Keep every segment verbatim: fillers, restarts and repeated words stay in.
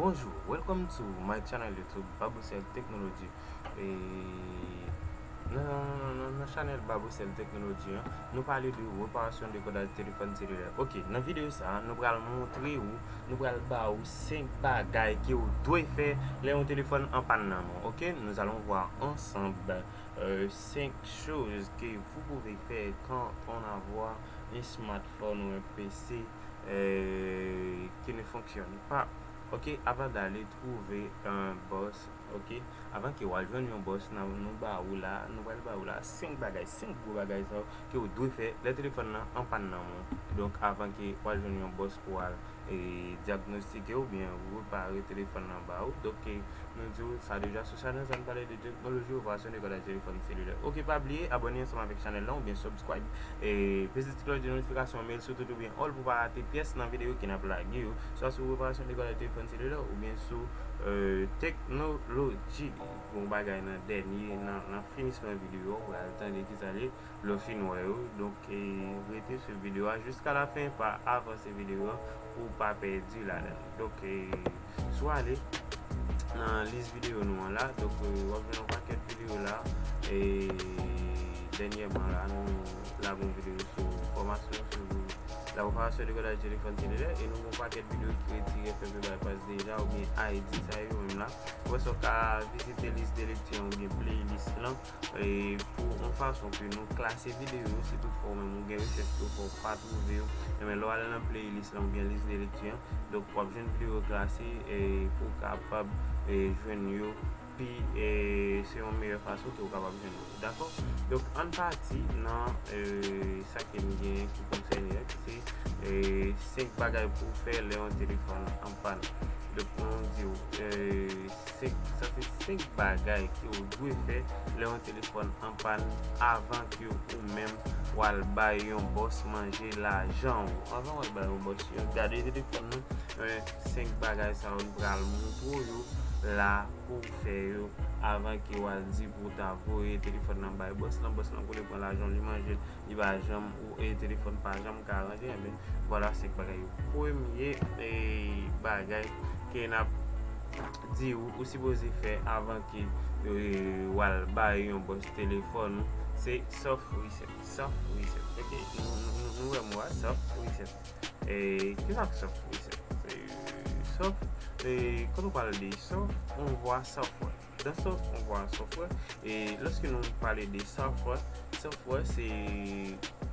Bonjou, welcome to my channel YouTube, Baboucel Technology. E nan, nan, nan, nan chanèl Baboucel Technology an, nou pale de reparasyon dekodaj telefòn selilè. Ok, nan videyo sa a, nou pral montre ou, nou pral ba ou senk bagay ke ou dwe fè lè yon telefòn an pàn nan men w. Ok, nous allons voir ensemble euh, cinq choses que vous pouvez faire quand on avoir un smartphone ou un P C euh, qui ne fonctionne pas. Ok, avant d'aller trouver un boss, ok, avan ke w al jwenn yon boss, nan nou ba ou la, nou pral ba ou la senk bagay, senk gwo bagay sa yo ke w dwe fè lè telefòn nan an pàn nan men w. Donk, avan ke w al jwenn yon boss pou al e, dyagnostike oubyen repare telefòn nan ba ou. Donk, e, nou di w sa deja sou chanèl sa, nou pale de teknoloji, reparasyon dekodaj telefòn selilè. Ok, pa bliye abòne ansanm avèk chanèl lan oubyen subscribe. E, peze ti klòch de notifikasyon, mete l sou tout oubyen all pou pa rate pyès nan videyo ke n ap lage yo, swa sou reparasyon dekodaj telefòn selilè oubyen sou euh, teknoloji. Bon bagay nan dènye, nan, nan finisman videyo, w pral tande kisa l ye. Lè w fin wè yo, donk, e, rete sou videyo a jiska lafen, pa avanse videyo a pou w pa pèdi ladan l. Donk, e, si w ale nan lis videyo nou an la, donk, e, w ap jwenn yon pakèt videyo la, e, dènyèman la, nou lage yon videyo sou fòmasyon, sou la reparasyon dekodaj telefòn selilè, e nou gen yon pakèt videyo ki retire F M P bypass deja, oubyen I D sa yo menm la. Ou wè sa w ka vizite lis de lekti an oubyen playlist lan, e pou yon fason ke nou klase videyo yo, si toutfwa ou menm ou gen rechèch ke w fè, ou pa twouve yo, enben lè w ale nan playlist lan oubyen lis de lekti an, donk w ap jwenn videyo yo klase, e pou w kapab, e, jwenn yo pi, e, se yon meyè fason ke w kapab jwenn yo. Dakò? Donk, ann pati nan, e, sa ke m gen ki konsène a, ki se, e, senk bagay pou w fè lè yon telefòn an pàn. Donk, nou di w, e, senk, sa se senk bagay ke w dwe fè lè yon telefòn an pàn avan ke ou menm w al bay yon bòs manje lajan w. Avan w al bay yon bòs, gade telefòn nan, e, senk bagay sa yo, nou pral montre w yo la pou w fè yo avan ke w al di pou w ta voye telefòn nan bay bòs lan. Bòs lan kounye pran lajan w, li manje l, li pa janm, ou, e telefòn pa janm ka ranje. Enben, vwala senk bagay yo. Premye, e, bagay ke n ap di w, ou sipoze fè avan ke, e, w al bay yon bòs telefòn ou, se soft reset. Soft reset. Ok, nou, nou, nou, nou wè mo a, soft reset. E, kisa k soft reset? E, soft, e, quand on parle de soft, on voit software. Dans soft, on voit software. E lòske nou pale de software, software se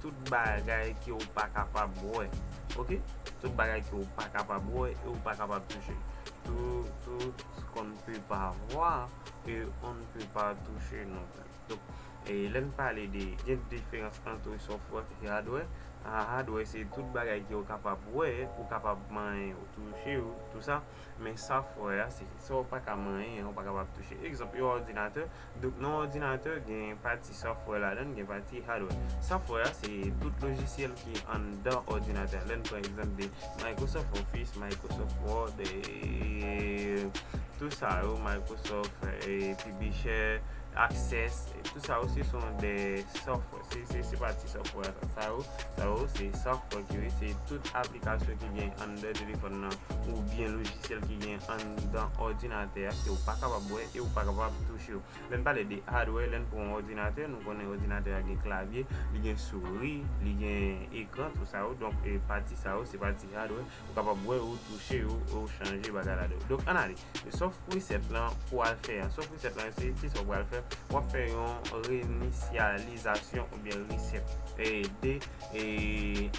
tout bagay ke w pa kapab wè. Ok? Tout bagay ke w pa kapab wè e w pa kapab touche. Tout, tout ce qu'on ne peut pas voir et on ne peut pas toucher non plus. Donk, e, lè n pale de, gen diferans ant software e hardware. A, hardware se tout bagay ke w kapab wè, ou kapab manyen, ou touche, ou, tou sa. Men software a, se sa w pa ka manyen, ou pa kapab touche. Egzanp, yon òdinatè. Donk, nan yon òdinatè, gen pati software ladan l, gen pati hardware. Software a, se tout lojisyèl ki anndan òdinatè a. Lè n pran egzanp de Microsoft Office, Microsoft Word, e, tou sa yo, Microsoft, e, Publisher, Access, e, tou sa yo, se son de software. Se, se, se pati software sa. Sa yo, sa yo, se software ki yo ye, se tout aplikasyon ki gen anndan telefòn nan, oubyen lojisyèl ki gen anndan òdinatè a, ke w pa kapab wè e w pa kapab touche yo. Lè n pale de hardware, lè n pran yon òdinatè, nou konnen òdinatè a gen klavye, li gen souri, li gen ekran, tou sa yo. Donk, e, pati sa yo, se pati hardware. Ou kapab wè, ou touche yo, ou chanje bagay ladan yo. Donk, ann ale. Soft reset lan pou w al fè a. Soft reset lan, se kisa w pral fè? W ap fè yon renisyalizasyon oubyen reset, e, de, e,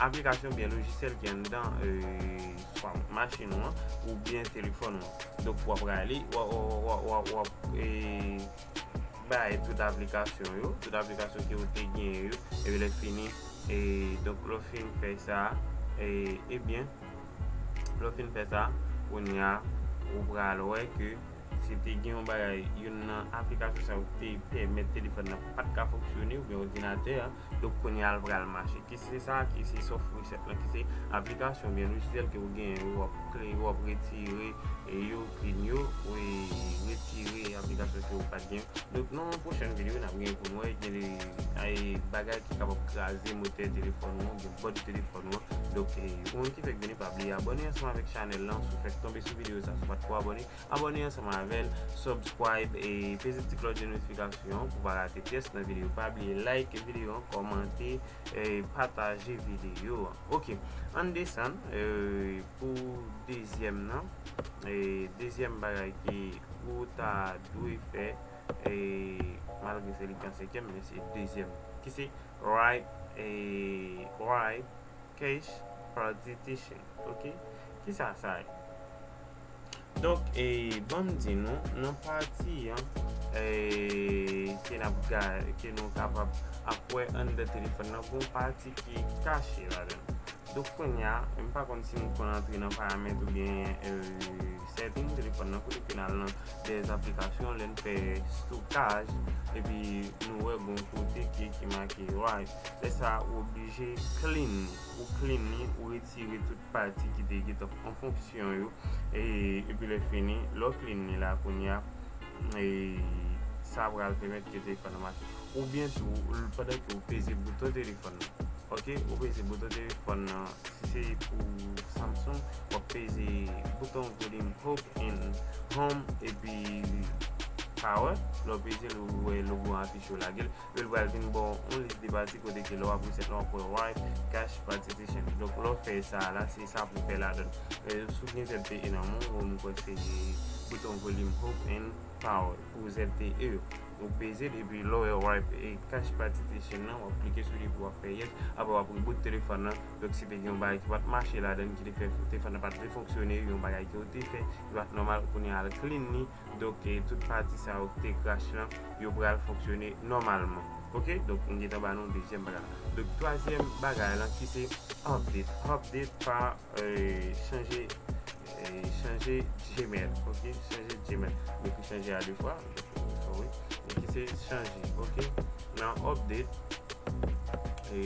aplikasyon oubyen lojisyèl ki anndan, e, swa machin ou an oubyen telefòn ou an. Donk, w ap rale, w ap, w ap, w ap, w ap, w ap, e, bay tout aplikasyon yo, tout aplikasyon ke w te genyen yo, epi lè fini, e, donk, lè w fin fè sa, e, ebyen, lè w fin fè sa, kounye a, ou pral wè ke si te gen yon bagay, youn nan aplikasyon sa yo te pèmèt telefòn nan pa t ka fonksyone, oubyen òdinatè a, donk, kounye a, l pral mache. Ki se sa, ki se soft reset lan, ki se aplikasyon oubyen lojisyèl ke w genyen yo, w ap kle, w ap retire, e, yo, clean yo, e, retire aplikasyon ke ou pa t gen. Donk, nan yon pwochèn videyo, n ap gen pou n wè, gen de, ay, bagay ki kapab kraze motè telefòn ou an, gen bòd telefòn ou an. Donk, e, ou menm ki fèk vini, pa bliye abòne ansanm avèk chanèl lan. Si w fèk tonbe sou videyo sa, si w pa t ko abòne, abòne ansanm avè l, subscribe e peze ti klòch de notifikasyon an pou w pa rate pyès nan videyo. Pa bliye like videyo an, kòmante, e pataje videyo an. Ok, ann desann, e, pou dezyèm nan. E dezyèm bagay ki ou ta dwe fè, e malgre se li ki an senkyèm, men se dezyèm, ki se Write, e Write Cache Partition. Ok? Kisa sa ye? Donk, e, ban m di nou, nan pati an, e, ke n ap ga-, ke nou kapab ap wè anndan telefòn nan, gon pati ki kache ladan l. Donk, kounye a, m pa konn si nou konn antre nan paramèt oubyen, e, setting telefòn nan, kote ke n al nan des applications, lè n fè stokaj, epi nou wè gon kote ki, ki make Write. Lè sa a, ou oblije clean li. Ou clean li, ou retire tout pati ki te gentan an fonksyon yo. E, epi lè fini, lè w clean li la kounye a, e, sa pral pèmèt ke telefòn nan mache. Oubyen tou, l-, pandan ke w peze bouton telefòn nan. Ok, ou peze bouton telefòn nan. Si se pou Samsung, w ap peze bouton volume up and home epi power. Lè w peze l, ou wè logo an afiche, w lage l. Epi l pral vin ba w yon lis de pati kote ke lè w ap reset la, w ap wè Write Cache Partition. Donk, lè w fè sa a la, se sa pou w fè ladan l. E, si w gen Z T E nan men w, m kwè se bouton volume up and power pou Z T E yo. Ou peze l, epi lè w wè Write, e, Cache Partition nan, w ap klike sou li, epi w ap fè yes, apre w ap reboot telefòn nan. Donk, si te gen yon bagay ki pa t mache ladan l, ki te fè telefòn nan pa t vle fonksyone, yon bagay ke w te fè ki pa t nòmal, kounye a al clean li. Donk, e, tout pati sa yo ki te crash lan, yo pral fonksyone nòmalman. Ok? Donk, m gentan ba nou dezyèm bagay la. Donk, twazyèm bagay lan, ki se update. Update pa, e, chanje, e, chanje Gmail. Ok? Chanje Gmail. M ekri chanje a de fwa. Sorry. Men ki se chanje. Ok? Nan update, e,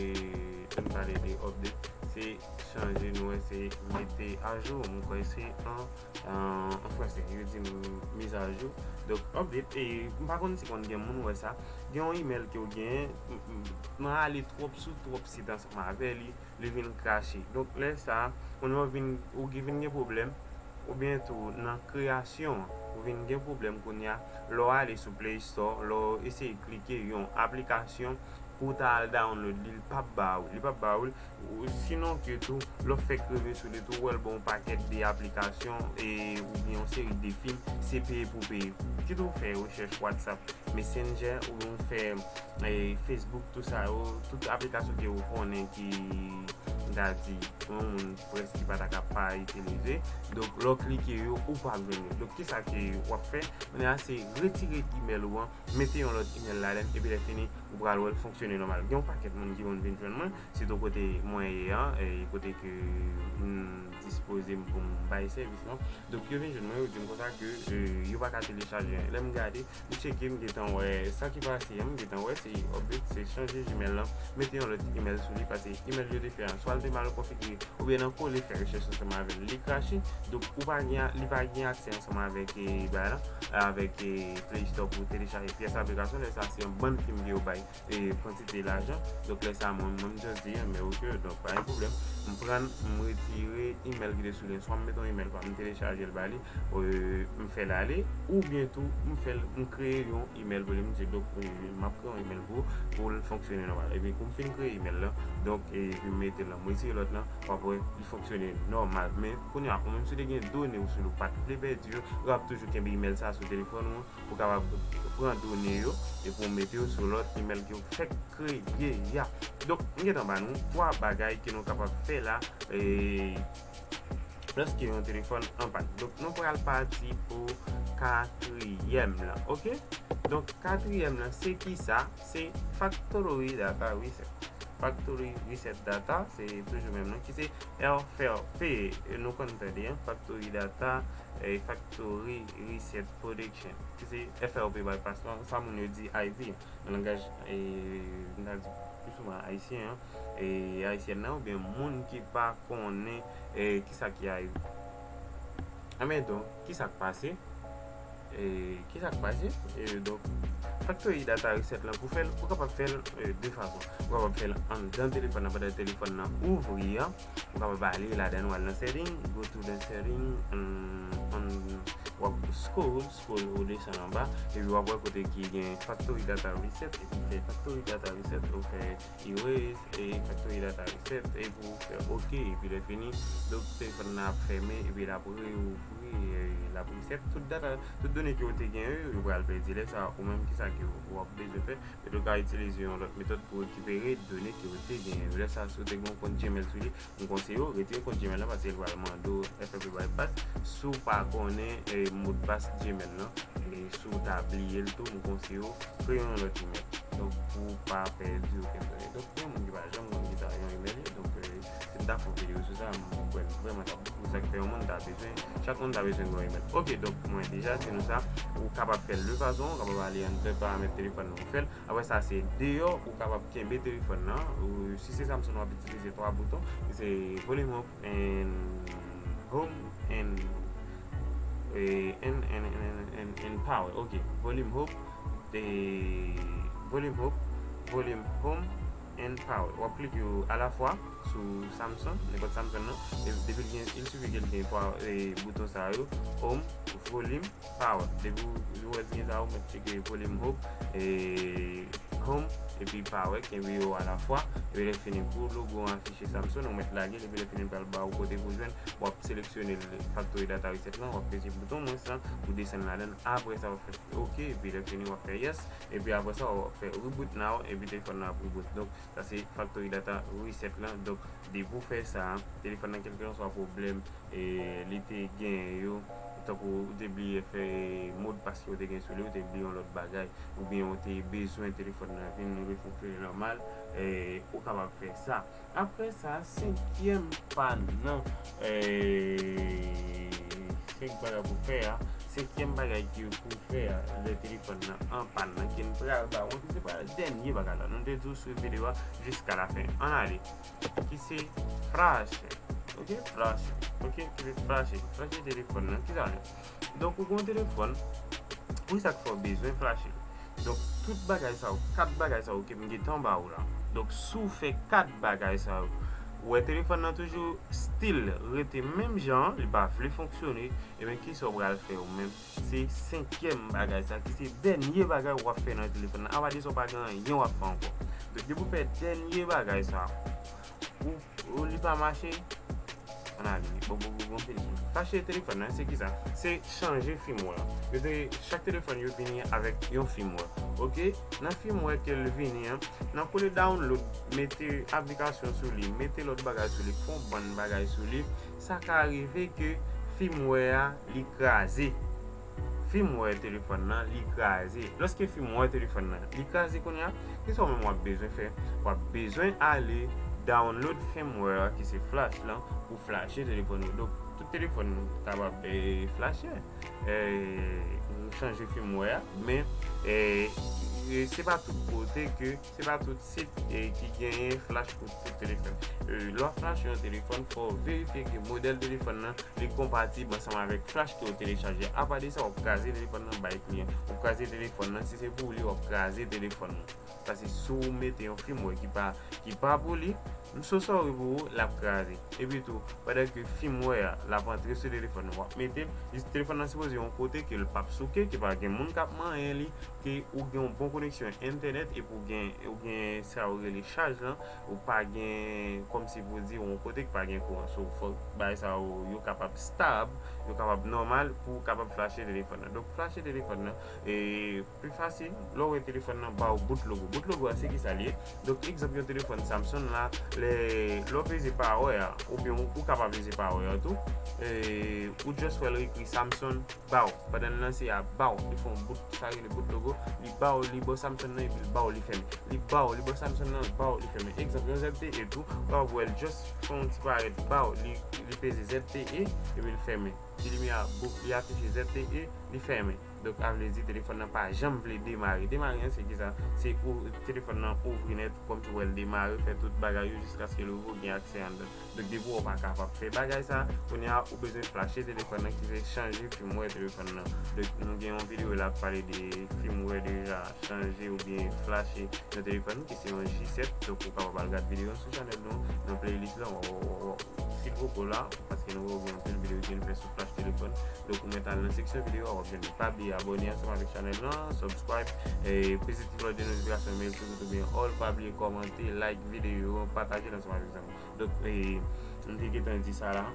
ann pale de update, se chanje, nou wè se mete ajou. M kwè se an, an, an franse, yo di m mise à jour. Donk, update, e m pa konn si konn gen moun wè sa. Gen yon email ke w genyen, m, m, m ale twòp sou twòp sit ansanm avè li, li vin krache. Donk, lè sa a, kounye a w vin, ou vin gen pwoblèm, oubyen tou nan kreyasyon an, ou vin gen pwoblèm kounye a, lè w ale sou Play Store, lè w eseye klike yon aplikasyon pou w ta al download li, li p ap ba ou, li p ap ba ou l. Ou, sinon ke tou, lè w fèk rive sou li tou, w wè l ba w yon pakèt de aplikasyon, e, oubyen yon seri de fim, se peye pou peye. Kit ou fè rechèch WhatsApp, Messenger, oubyen w fè, e, Facebook, tout sa yo, tout aplikasyon ke ou konnen ki, m ta di, yon moun prèske pa ta ka pa itilize. Donk, lè w klike yo, ou p ap jwenn yo. Donk, kisa ke w ap fè? Kounye a, se retire email ou an, mete yon lòt email ladan l, epi lè fini, ou pral wè l fonksyone nòmal. Gen yon pakèt moun ki konn vin jwenn mwen, sitou kote mwen ye an, e kote ke m dispoze m pou m bay sèvis lan. Donk, yo vin jwenn mwen, yo di m konsa ke, e, yo pa ka telechaje anyen. Lè m gade, m tcheke, m gentan wè sa ki pase an, m gentan wè se update, se chanje Gmail lan, mete yon lòt email sou li, paske email yo te fè an, swa l te mal konfigire, oubyen nan kole fè rechèch ansanm avè l, li krache. Donk, ou pa gen, li pa gen aksè ansanm avèk, e, bagay lan, avèk, e, Play Store pou telechaje pyès aplikasyon. Lè sa, se yon bann fim ke yo bay, e, kantite lajan. Donk, lè sa, mwen, mwen, m just di, men ok, donk, pa gen pwoblèm. M pran, m retire email ki te sou li. Swa m mete yon email pa m, m telechaje l ba li, e, m fè l ale, oubyen tou, m fè l, m kreye yon email pou li, m di, donk, e, m ap kreye yon email pou, pou l fonksyone nòmal. Epi, kou m fin kreye email lan, donk, e, epi m mete l lan, m retire lòt lan, w ap wè, li fonksyone nòmal. Men, kounye a, ou menm si w te gen done w sou li, ou pa t vle pèdi yo, w ap toujou kenbe email sa sou telefòn ou an, pou w kapab pran done yo, epi w mete yo sou lòt email ke w fèk kreye a. Donk, m gentan ba nou twa bagay ke nou kapab fè la, e, lòske yon telefòn an pàn. Donk, nou pral pati pou katriyèm lan, ok? Donk, katriyèm lan, se kisa? Se Factory Data Reset. Factory Reset Data, se toujou menm non, ki se F R P, nou konn tande, hein, Factory Data, e, Factory Reset Protection, ki se F R P bypass lan, sa moun yo di I V, nan langaj, e, m ta di pi souvan ayisyen an, e, ayisyèn nan, oubyen moun ki pa konnen, e, kisa ki I V. Anben donk, kisa k pase? E, kisa k pase? E, donk, factory data reset lan pou fè l, ou kapab fè l e, de fason. Ou kapab fè l anndan telefòn nan, pandan telefòn nan ouvri an. Ou kapab ale ladan, ou al nan setting, go to the setting, um, on, w ap scroll, scroll ou desann anba, epi w ap wè kote ki gen factory data reset, epi fè factory data reset, ou fè erase, e factory data reset, epi w fè ok, epi lè fini, donk telefòn nan ap fèmen, epi l ap reouvri, e l ap reset tout data, tout done ke w te gen yo, yo pral pèdi. Lè sa a, ou menm, kisa ke w ap bezwen fè? Petèt ou ka itilize yon lòt metòd pou rekipere done ke w te gen yo. Lè sa a, si w te gen yon kont Gmail sou li, m konseye w retire kont Gmail lan, paske l pral mande w F F P bypass. Si w pa konnen e, modpas Gmail lan, e si w ta bliye l tou, m konseye w kreye yon lòt email. Donk, pou w pa pèdi okenn done. Donk, gen moun ki pa janm konn kisa yon email ye. Donk, e, si m ta fè yon videyo sou sa, m kwè l vrèman t ap bon. Sa k fè yon moun ta bezwen, chak moun ta bezwen gen yon email. Ok, donk, mwen deja di nou sa, ou kapab fè l de fason, ou kapab ale anndan paramèt telefòn nan, ou fè l. Apre sa, se deyò, ou kapab kenbe telefòn nan. Ou, si se Samsung w ap itilize, twa bouton, se volume up and home and, e, and, and, and, and, and power. Ok, volume up, e, volume up, volume home and power. W ap klike yo alafwa sou Samsung, nenpòt Samsung nan. E depi l gen, il suffit ke l gen twa e, bouton sa yo, home, volume, power. Depi w wè l gen sa, ou mèt tcheke volume up, e, home, epi power, kenbe yo alafwa. Epi lè fini, pou logo an afiche Samsung, ou mèt lage l, epi lè fini, l pral ba ou kote pou jwenn. W ap seleksyone factory data reset lan, w ap peze bouton mwens lan pou desann ladan l. Apre sa, w ap fè ok, epi lè fini, w ap fè yes. Epi apre sa, w ap fè reboot now, epi telefòn nan ap reboot. Donk, sa se factory data reset lan. Donk, depi w fè sa, telefòn nan, kèlkeswa pwoblèm e, li te gen yo, tankou ou te bliye fè modpas ke w te gen sou li, ou te bliye yon lòt bagay, oubyen ou te bezwen telefòn nan vin refonksyone nòmal, e, ou kapab fè sa. Apre sa, senkyèm pa nan, e, senk bagay pou fè a, senkyèm bagay ki pou fè a, lè telefòn nan an pàn nan, ki n pral ba w, ki se pa dènye bagay la. Nou te di w swiv videyo a jiska lafen. Ann ale. Ki se flash. Ok, flash. Ok, ki se flash. Flash telefòn nan. Kisa l ye? Donk, ou gen yon telefòn, pou sa k fè w bezwen flash li. Donk, tout bagay sa yo, kat bagay sa yo ke m gentan ba ou la. Donk, si w fè kat bagay sa yo, ou wè telefòn nan toujou still rete menm jan, li pa vle fonksyone, ebyen, kisa w pral fè ou menm? Se senkyèm bagay sa, ki se dènye bagay w ap fè nan telefòn nan. Apa de sa, w pa gen anyen w ap fè ankò. Donk, depi w fè dènye bagay sa, ou, ou li pa mache, ann ale, bon, bon, bon, bon, fini. Flash telefòn nan, se kisa? Se chanje firmware. Yo te, chak telefòn yo vini avèk yon firmware. Ok? Nan firmware ke l vini an, nan kole download, mete aplikasyon sou li, mete lòt bagay sou li, fè yon bann bagay sou li, sa ka rive ke firmware a, li kraze. Firmware telefòn nan, li kraze. Lòske firmware telefòn nan, li kraze kounye a, kisa w menm w ap bezwen fè? W ap bezwen ale download firmware a, ki se flash lan, pou flashe telefòn ou. Donk, tout telefòn kapab e, flashe, e, chanje firmware a, men e, e, se pa tout kote ke, se pa tout sit e, ki genyen flash pou tout telefòn. E, lè w ap flashe yon telefòn, fò w verifye ke modèl telefòn nan, li konpatib ansanm avèk flash ke w telechaje. Apa de sa, w ap kraze telefòn nan bay kliyan. W ap kraze telefòn nan, si se pou li, w ap kraze telefòn nan. Paske si w mete yon firmware ki pa, ki pa pou li, m so sorry pou ou, l ap kraze. Epi tou, pandan ke firmware a, l ap antre sou telefòn nan, w ap mete l, telefòn nan sipoze yon kote ke l p ap souke, ke pa gen moun k ap manyen li, ke ou gen yon bon koneksyon entènèt, epi ou gen, ou gen sa yo rele chaj lan, ou pa gen, kòmsi pou di, yon kote ki pa gen kouran. So, fòk bagay sa yo, yo kapab stab, yo kapab nòmal pou w kapab flashe telefòn nan. Donk, flashe telefòn nan, e, pi fasil, lè w wè telefòn nan ba w boot logo. Boot logo a, se kisa l ye? Donk, egzanp, yon telefòn Samsung la, lè, lè w peze power a, oubyen ou, ou kapab peze power a tou, e, ou just wè l ekri Samsung, ba w. Pandan l lanse a, ba w. Li fè yon boot, sa rele boot logo. Li ba w, li ba w Samsung nan, epi l ba w, li fèmen. Li ba w, li ba w Samsung nan, ba w, li fèmen. Egzanp, yon Z T E tou, w ap wè l just fè yon ti parèt, ba w, li, li peze Z T E, epi l fèmen. Ti limyè a, boop, li afiche Z T E, li fèmen. Donk, a vle di telefòn nan pa janm vle demare. Demare an, se kisa? Se ou, telefòn nan ouvri nèt, kòmsi w wè l demare, fè tout bagay yo jiskaske l ouvri, w gen aksè anndan. Donk, depi w pa kapab fè bagay sa, kounye a, ou bezwen flache telefòn nan, ki se chanje firmware telefòn nan. Donk, nou gen yon videyo la k pale de firmware deja chanje oubyen flache nan telefòn, ki se yon G sèt. Donk, ou kapab al gad videyo an sou chanèl nou, nan playlist la, w, w, w, w, silvouplè la, paske nou gen anpil videyo ki nou fè sou flash telefòn. Donk, ou mèt al nan seksyon videyo a, w ap jwenn li. Pa bliye abòne ansanm avèk chanèl lan, subscribe, e, peze ti klòch de notifikasyon, men sou YouTube oubyen all. Pa bliye kòmante, like videyo, pataje l ansanm avèk zanmi. Donk, e, m te gentan di sa la.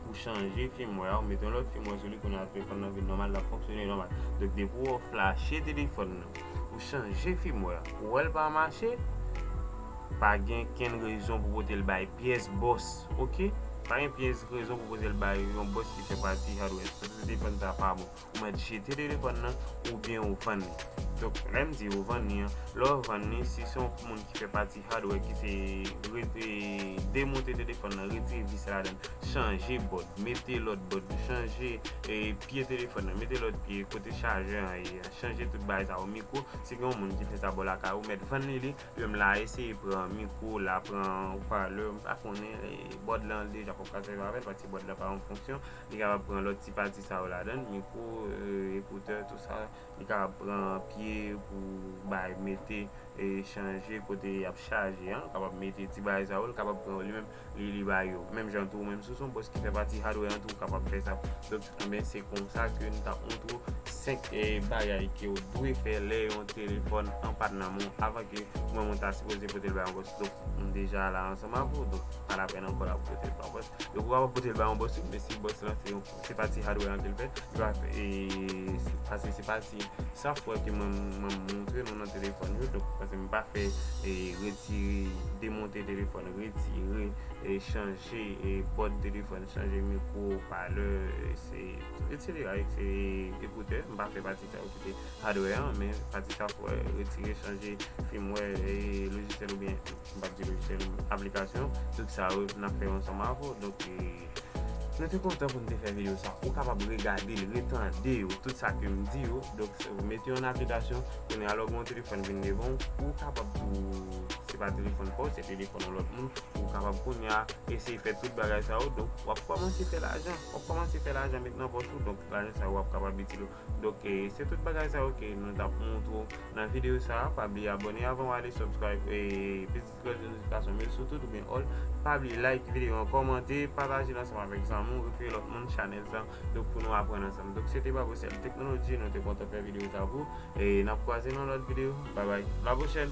Ou chanje firmware a, ou mete yon lòt firmware sou li, kounye a telefòn nan vin nòmal, l ap fonksyone nòmal. Donk, depi w flache telefòn nan, ou chanje firmware a, ou wè l pa mache, pa gen kenn rezon pou pote l bay pyès bòs, oke? Pa gen pyès rezon pou pote l bay yon bòs ki fè pati hardware. Paske telefòn sa pa bon. Ou mèt jete telefòn nan oubyen ou vann li. Donk, lè m di ou vann li an, lè w vann li, si se yon moun ki fè pati hardware, ki se re-, e, demonte telefòn nan, retire vis la ladan, chanje bòd, mete lòt bòd, chanje, e, pye telefòn nan, mete lòt pye, kote chajè an ye a, chanje tout bagay sa yo, mikwo, si gen yon moun ki fè sa bò lakay ou, mèt vann li li, li menm la eseye pran mikwo la, pran opalè, m pa konnen, e, bòd lan deja pap ka sèvi avè l, paske bòd la pa yon fonksyon, li kapab pran lòt ti pati sa yo ladan, mikwo, e, ekoutè, tout sa, li kapab pran pye pou bay, mete, e, chanje kote y ap chaje an, kapab mete ti bagay sa yo, li kapab pran yo li menm, li, li bay yo. Menm jan tou, menm si w se yon bòs ki fè pati hardware an tou, ou kapab fè sa. Donk, anben, se konsa ke n t ap montre w senk, e, bagay ke w dwe fè lè yon telefòn an pàn nan men w, avan ke mwen, mwen ta sipoze pote l bay yon bòs. Donk, m deja la ansanm avè w, donk, pa lapèn ankò l ap pote l bay yon bòs. Donk, ou kapab pote l bay yon bòs tou, men si bòs lan se yon, se pati hardware an ke l fè, li va fè, e, se, paske se pati software ke mwen, mwen montre nou nan telefòn yo. Donk, paske m pa fè, e, retire, demonte telefòn, retire, e, chanje, e, bòd telefòn, chanje mikwo, opalè, e, se, etsetera, e, se ekoutè. M pa fè pati sa yo ki se hardware an, men pati software, retire, chanje firmware, e, lojisyèl oubyen m p ap di lojisyèl, aplikasyon, tout sa yo, n ap fè yo ansanm avè w. Donk, e, nou te kontan pou n te fè videyo sa. Ou kapab regade l, retande yo, tout sa ke m di yo. Donk, se, mete yo an aplikasyon, kounye a lè w gen yon telefòn vin devan w, ou kapab tou, se pa telefòn pa w, se telefòn yon lòt moun, ou kapab kounye a eseye fè tout bagay sa yo. Donk, w ap kòmanse fè lajan, w ap kòmanse fè lajan met nan pòch ou. Donk, lajan sa yo w ap kapab itilize. Donk, e, se tout bagay sa yo ke nou t ap montre w nan videyo sa a. Pa bliye abòne avan w ale, subscribe, e, peze ti klòch de notifikasyon, men sou tout oubyen all. Pa bliye like videyo an, kòmante, pataje l ansanm avèk zanmi w, refere lòt moun chanèl sa. Donk, pou nou aprann ansanm. Donk, se te Babocel Technology, nou te kontan fè videyo sa pou ou. E n ap kwaze nan lòt videyo. Babay. La pwochèn!